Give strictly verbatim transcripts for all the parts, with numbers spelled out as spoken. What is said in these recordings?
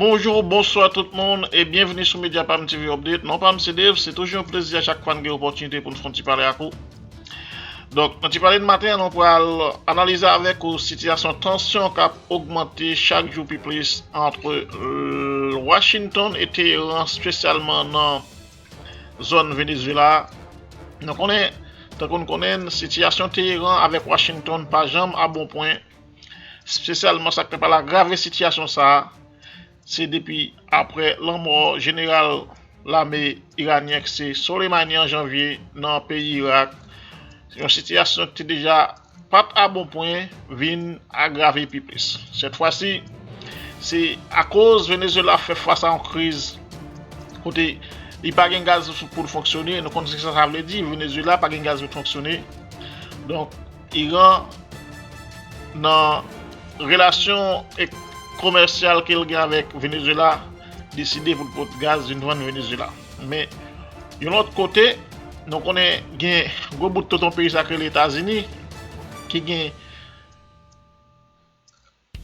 Bonjou, bonswa tout moun e byenvini sou Media Pam T V Update. Non pa m se Dave, se toujou yon plezi a chak fwa n gen opòtinite pou n fè yon ti pale ak ou. Donk, nan ti pale n maten an, nou pral analize avèk ou sitiyasyon tansyon k ap ogmante chak jou pi plis ant, euh, Washington e Teheran, espesyalman nan zòn Venezuela. Nou konnen, tankou n konnen, sitiyasyon Teheran avèk Washington pa janm a bon pwen, espesyalman sa k t ap agrave sitiyasyon sa a, se depi apre lanmò jeneral lame iranyen ki se Soleimani an janvye nan peyi Irak. Yon sitiyasyon ki te deja pa t a bon pwen vin agrave pi plis. Sèt fwa si, se akoz Venezuela ap fè fas a yon kriz kote li pa gen gaz pou l fonksyone. Nou konn sa sa vle di, Venezuela pa gen gaz pou l fonksyone. Donk, Iran, nan relasyon ek-, komèsyal ke l gen avèk Venezuela, deside pou l pot gaz vin vann Venezuela. Men, yon lòt kote, nou konnen gen gwo bout tonton peyi sa k rele Etazini, ki gen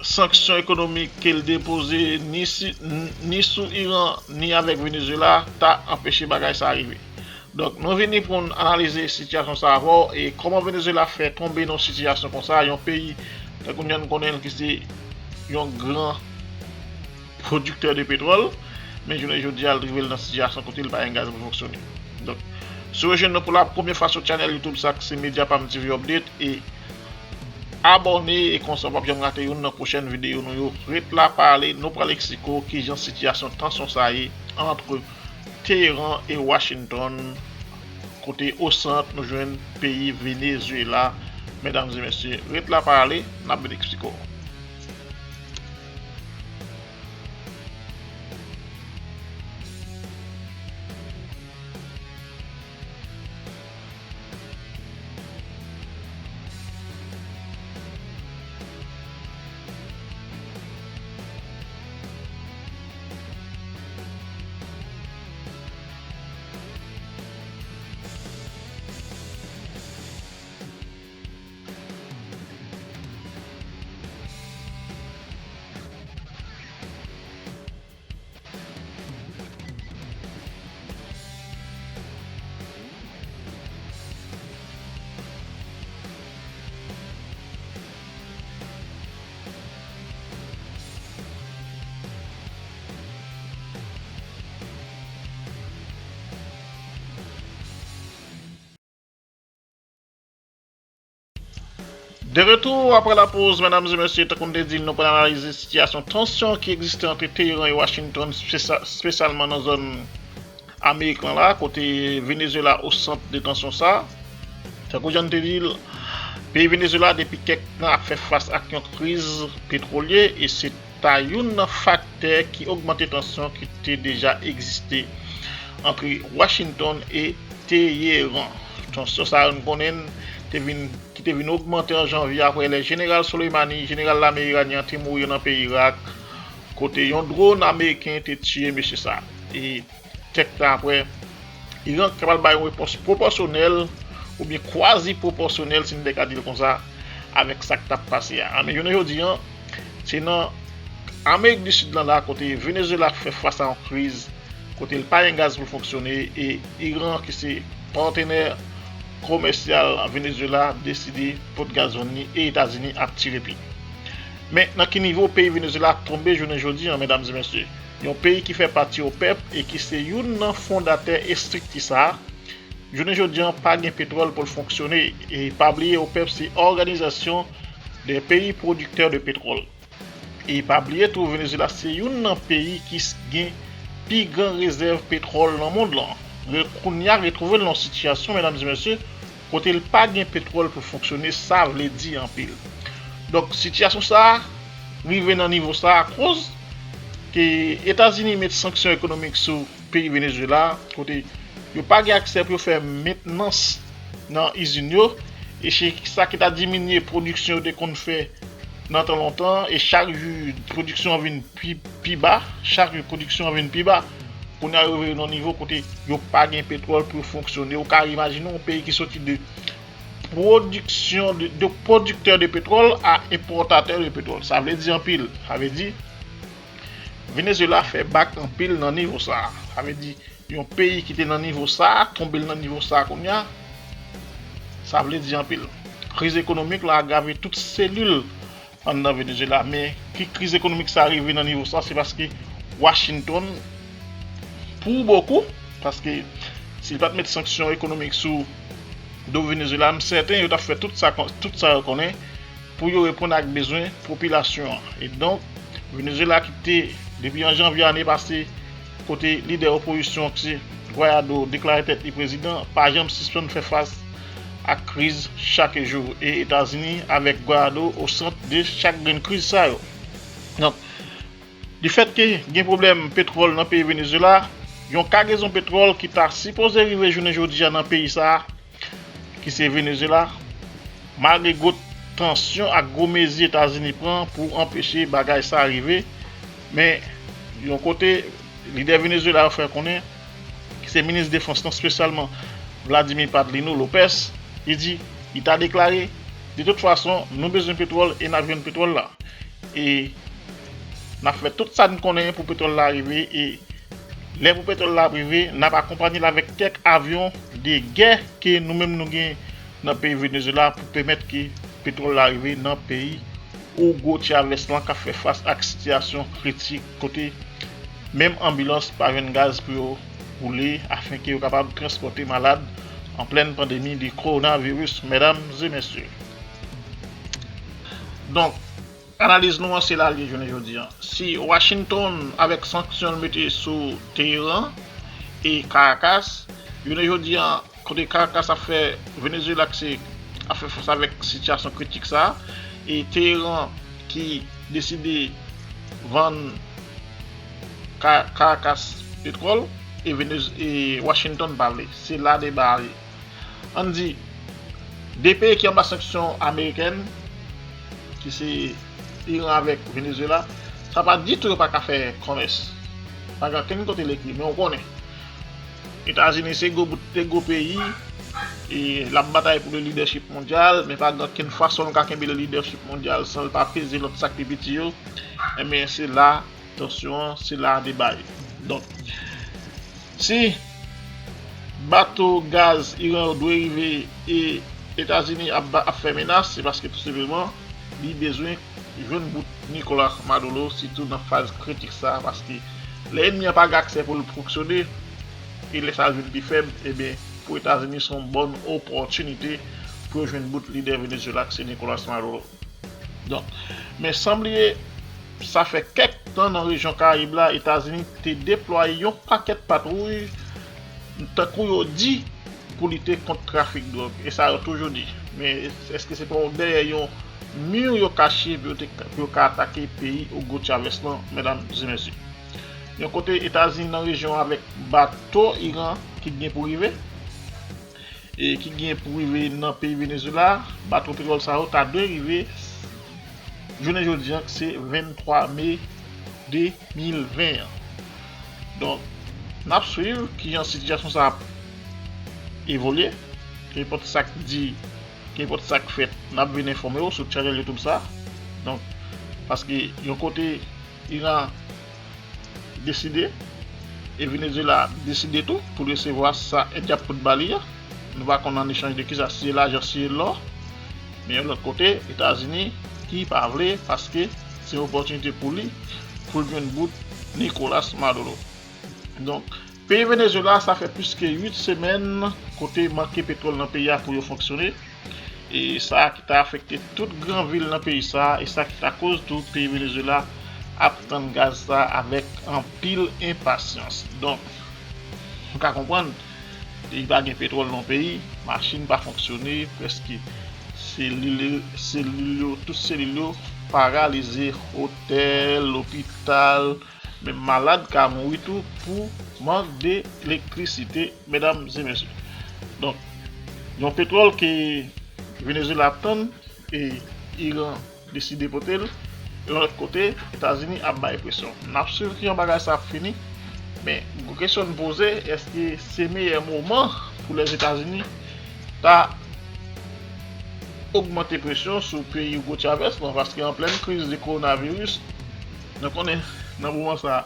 sanksyon ekonomik ke l depoze ni si, ni sou Iran, ni avèk Venezuela, ta anpeche bagay sa rive. Donk, nou vini pou n analize sitiyasyon sa avè w e kòman Venezuela fè tonbe nan sitiyasyon konsa, yon peyi, tankou nou konnen l, ki se yon gran pwodiktè de petwòl, men jounen jodi a, l rive l nan sitiyasyon kote l pa gen gaz pou fonksyone. Donk, si w rejwenn nou pou la premyè fwa sou chanèl YouTube sa, ki se Media Pam T V Update, e abòne, e konsa w p ap janm rate youn nan pwochèn videyo nou yo. Ret la pa ale, nou pral eksplike w kijan sitiyasyon tansyon sa ye ant Teheran e Washington, kote osant nou jwenn peyi Venezuela. Medam e mesye, ret la pa ale, n ap vin eksplike w. De retou apre lapoz, medam e mesye, tankou n te di l, nou pral analize sitiyasyon tansyon ki egziste ant Teheran e Washington, espesyalman nan zòn Amerik lan la, kote Venezuela o sant de tansyon sa. Tankou jan n te di l, peyi Venezuela depi kèk tan ap fè fas ak yon kriz petwolye e se ta youn nan faktè ki ogmante tansyon ki te deja egziste ant Washington e Teheran. Tansyon sa yo n konnen te vin, ki te vin ogmante an janvye apre lè jeneral Soleimani, jeneral lame iranyen an, te mouri nan peyi Irak, kote yon dwòn ameriken te tiye mesye sa. E kèk tan apre, Iran kapab bay yon repons pwopòsyonèl oubyen kwazi pwopòsyonèl, si n te ka di l konsa, avèk sa k t ap pase a. Men jounen jodi a, se nan Amerik di Sid lan la, kote Venezuela fè fas a yon kriz, kote l pa gen gaz pou l fonksyone, e Iran, ki se patnè komèsyal Venezuela, deside pot gaz vann li e Etazini ap tire pye. Men, nan ki nivo peyi Venezuela ap tonbe jounen jodi a, medam e mesye? Yon peyi ki fè pati OPEP e ki se youn nan fondatè estrikti sa a, jounen jodi a pa gen petwòl pou l fonksyone. E pa bliye, OPEP se Òganizasyon de Peyi Pwodiktè de Petwòl. E pa bliye tou, Venezuela se youn nan peyi ki s-, gen pi gran rezèv petwòl nan mond lan. Re-, kounye a, retwouve l nan yon sitiyasyon, medam e mesye, kote l pa gen petwòl pou fonksyone, sa vle di anpil. Donk, sitiyasyon sa a rive nan nivo sa a akoz ke Etazini met sanksyon ekonomik sou peyi Venezuela, kote yo pa gen aksè pou yo fè mentnans nan izin yo, e se sa ki ta diminye pwodiksyon yo te konn fè nan tan lontan, e chak jou pwodiksyon an vin pi, pi ba, chak jou pwodiksyon an vin pi ba. Kounye a yo rive nan nivo kote yo pa gen petwòl pou yo fonksyone. Ou ka imajine yon peyi ki soti de pwodiksyon de, de pwodiktè de petwòl a enpòtatè de petwòl. Sa vle di anpil. Sa vle di, Venezuela fè bak anpil nan nivo sa a. Sa vle di, yon peyi ki te nan nivo sa a, tonbe l nan nivo sa a kounye a, sa vle di anpil. Kriz ekonomik la agrave tout selil anndan Venezuela. Men ki kriz ekonomik sa rive nan nivo sa, se paske Washington, pou bokou, paske si l pa t met sanksyon ekonomik sou do Venezuela, m sèten yo t ap fè tout sa, tout sa yo konnen pou yo reponn ak bezwen popilasyon an. E donk, Venezuela ki te, depi an janvye ane pase, kote lidè opozisyon ki se Guaido deklare tèt li prezidan, pa janm sispann fè fas ak kriz chak jou. E Etazini avèk Guaido o sant de chak grenn kriz sa yo. Donk, difèt ke gen pwoblèm petwòl nan peyi Venezuela, yon kagezon petwòl ki ta sipoze rive jounen jodi a nan peyi sa a, ki se Venezuela, malgre gwo tansyon ak gwo mezi Etazini pran pou anpeche bagay sa rive, men yon kote, lidè Venezuela yo fè konnen, ki se minis defans lan, espesyalman Vladimir Padrino Lopez, li di, li ta deklare, de tout fason, nou bezwen petwòl e n ap jwenn petwòl la. E n ap fè tout sa n konnen pou petwòl la rive, e lè pou petwòl la rive, n ap akonpanye l avèk kèk avyon de gè ke nou menm nou gen nan peyi Venezuela pou pèmèt ke petwòl la rive nan peyi Hugo Chavez lan k ap fè fas ak sitiyasyon kritik kote menm anbilans pa jwenn gaz pou yo woule afenke yo kapab transpòte malad an plèn pandemi de kowonaviris, medam e mesye. Donk, analiz nou an se la l ye jounen jodi an. Si Washington avèk sanksyon l mete sou Teheran e Caracas, jounen jodi an, kote Caracas ap fè Venezuela ki se ap fè fas avèk sitiyasyon kritik sa a, e Teheran ki deside vann Ka- Caracas petwòl, e Venez- e Washington pa vle. Se la deba a ye. Ann di, de peyi ki anba sanksyon amerikèn, ki se Iran avèk Venezuela, sa pa ditou yo pa ka fè kòmès. Pa gen okenn kote l ekri, men w konnen. Etazini se gwo bout, se gwo peyi, e l ap batay pou le lidèchip mondyal, men pa gen okenn fason l ka kenbe le lidèchip mondyal san l pa peze lòt sa k pi piti yo. Enben, se la tansyon an, se la deba ye. Donk, si bato gaz Iran yo dwe rive e Etazini ap, ba- ap fè menas, se paske tou senpleman li bezwen jwenn bout Nicolas Maduro, sitou nan faz kritik sa a, paske lè ènmi an pa gen aksè pou l fonksyone, e lè sa vin pi fèb, ebyen, pou Etazini, se yon bòn opòtinite pou yo jwenn bout lidè Venezuela, ki se Nicolas Maduro. Donk, men san bliye, sa fè kèk tan nan rejyon Karayib la, Etazini te deplwaye yon pakèt patwouy, tankou yo di, pou lite kont trafik dwòg. E sa yo toujou di. Men èske se pa dèyè yon mi yo kache pou yo, te, pou yo ka atake peyi Hugo Chavez lan, medam e mesye? Yon kote Etazini nan rejyon avèk bato Iran ki gen pou rive, e ki gen pou rive nan peyi Venezuela, bato petwòl sa yo ta dwe rive jounen jodi an, ki se venntwa me de mil ven an. Donk, n ap swiv kijan sitiyasyon sa ap evolye. Kenpòt sa k di, kenpòt sa k fèt, n ap vin enfòme w sou chanèl YouTube sa. Donk, paske yon kote Iran deside, e Venezuela deside tou pou l resevwa sa èd y ap pot ba li a. Nou pa konn an echanj de kisa, si se lajan, si se lò. Men yon lòt kote, Etazini ki pa vle, paske se yon opòtinite pou li, pou l jwenn bout Nicolas Maduro. Donk, peyi Venezuela, sa fè plis ke uit semèn kote manke petwòl nan peyi a pou yo fonksyone. E sa ki ta afekte tout gran vil nan peyi sa, e sa ki ta koz tou peyi Venezuela ap tann gaz sa avèk anpil enpasyans. Donk, nou ka konprann, depi pa gen petwòl nan peyi, machin pa fonksyone, prèske selil, selil yo, tout selil yo paralize, otèl, lopital, menm malad ka mouri tou pou mank de elektrisite, medam e mesye. Donk, yon petwòl ke Venezuela ap tann, e Iran deside pote l, e yon lòt kote, Etazini ap bay presyon. N ap swiv kijan bagay sa ap fini, men gwo kesyon n poze, èske se meyè moman pou Lèzetazini ta ogmante presyon sou peyi Hugo Chavez lan? Paske an plèn kriz de kowonaviris, nou konnen nan moman sa a.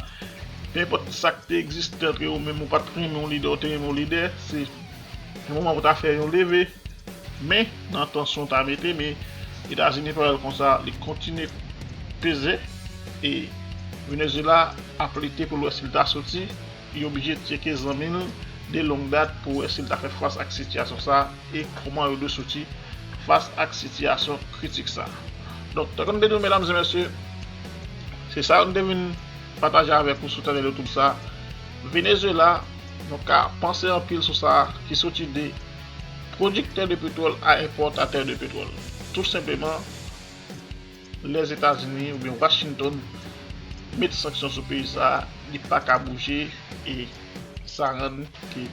Nenpòt sa k te egziste antre yo, menm ou pa t renmen yon lidè, ou te renmen yon lidè, se yon moman pou ta fè yon leve, men nan tansyon ta mete, men Etazini pa wè l konsa, li kontinye peze, e Venezuela ap lite pou l wè si l ta soti, li oblije tcheke zanmi l de long dat pou wè si l ta fè fas ak sitiyasyon sa a e kòman yo dwe soti fas ak sitiyasyon kritik sa a. Donk, tankou nou te di w, medam e mesye, se sa nou te vin pataje avèk ou sou chanèl YouTube sa. Venezuela, nou ka panse anpil sou sa ki soti de pwodiktè de petwòl a enpòtatè de petwòl. Tou senpleman, Lèzetazini oubyen Washington met sanksyon sou peyi sa, li pa ka bouje, e sa rann ke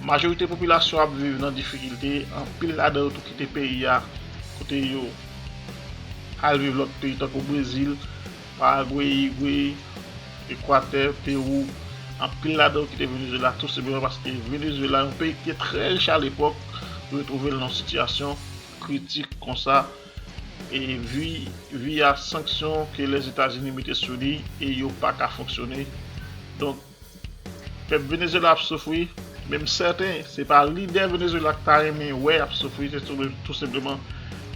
majorite popilasyon ap viv nan difikilte, anpil ladan yo tou kite peyi a, kote yo al viv lòt peyi tankou Brezil, Paragwe, Igwe, Ekwatè, Pewou, anpil ladan yo kite Venezuela tou senpleman paske Venezuela, yon peyi ki te trè rich alepòk, retwouve l nan yon sitiyasyon kritik konsa, e vi, via sanksyon ke Lèzetazini mete sou li, e yo pa ka fonksyone. Donk, pèp Venezuela ap soufri, menm sèten, se pa lidè Venezuela k ta renmen wè ap soufri, se tou, tou senpleman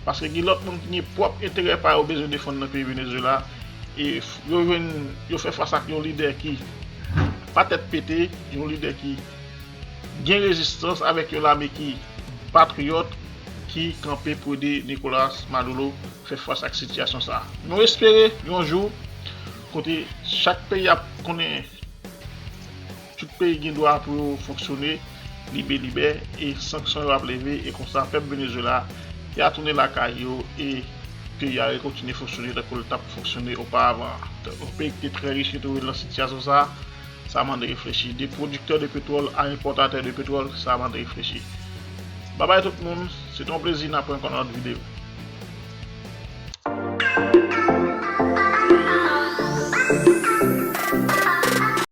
paske gen lòt moun ki gen pwòp enterè pa yo bezwen defann nan peyi Venezuela, e yo jwenn, yo fè fas ak yon lidè ki pa tèt pete, yon lidè ki gen rezistans avèk yon lame ki patriyòt, ki kanpe pou ede Nicolas Maduro fè fas ak sitiyasyon sa. Nou espere yon jou kote chak peyi ap konnen tout peyi gen dwa pou yo fonksyone libe libe, e sanksyon yo ap leve, e konsa pèp Venezuela y a tounen lakay yo, e peyi a rekontinye fonksyone tankou l t ap fonksyone oparavan. Yon peyi ki te trè rich ki twouve l nan sitiyasyon sa, sa mande reflechi. De pwodiktè de petwòl a enpòtatè de petwòl, sa mande reflechi. Babay tout moun, se te yon plezi, n ap wè ankò nan lòt videyo.